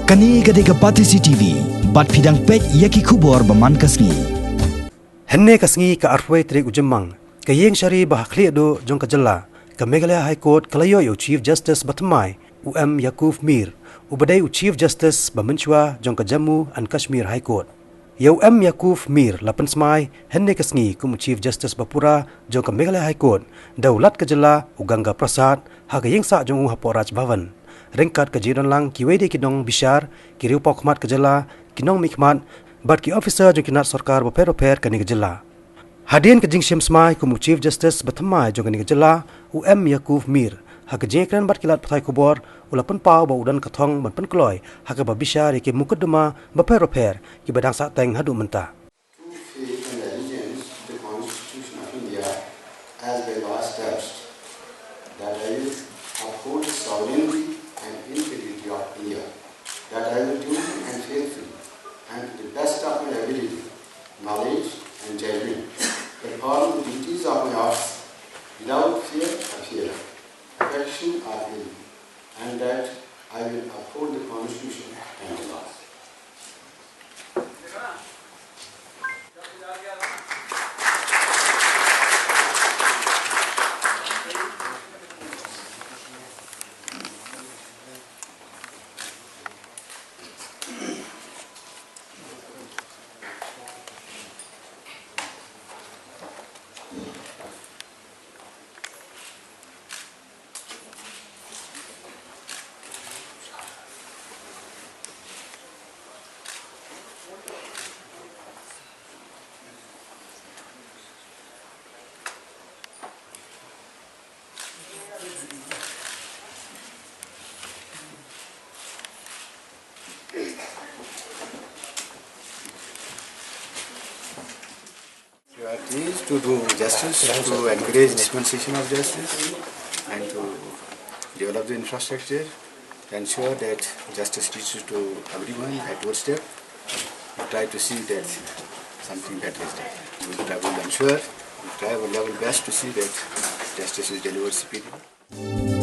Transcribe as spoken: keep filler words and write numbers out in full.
Kane ka dei ka Batesi T V, bad phi dang peit ïa ki khubor ba man ka sngi. Hynne ka sngi ka arphew tarik u Jymmang, ka ïing shari ba ha khlieh duh jong ka jylla, ka Meghalaya High Court, ka la ïoh ïa u Chief Justice ba thymmai, u M Yakub Mir, uba dei u Chief Justice ba mynshuwa jong ka Jammu and Kashmir High Court. Ïa u M Yakub Mir la pynsmai hynne ka sngi kum u Chief Justice ba pura jong ka Meghalaya High Court da u Lat ka jylla u Ganga Prasad ha ka ïingsah jong u hapoh Raj Bhavan, ryngkat ka jingdon lang kiwei de ki nongbishar, ki riewpawkhmat ka jylla, ki nongmihkhmat bad ki officer jong ki tnat sorkar bapher bapher kane ka jylla. Hadien ka jingshim smai kum u Chief Justice ba thymmai jong kane ka jylla, u M Yakub Mir, ha ka jingïakren bad ki lad pathai khubor, u la pynpaw ba u don ka thong ban pynkloi ha kaba bishar ïa ki mukotduma bapher bapher kiba dang sahteng haduh mynta. True faith and allegiance to the Constitution of India as well as trust that I will uphold the sovereignty and integrity of India, that I will duly and faithfully and to the best of my ability, knowledge and judgment, perform the duties of my office without fear or fear, affection or ill, and that I will uphold the Constitution and the laws. Priority is to do justice, to encourage dispensation of justice, and to develop the infrastructure, to ensure that justice reaches to everyone at doorstep. We try to see that something better is done. We try, will ensure, we try our level best to see that justice is delivered speedily.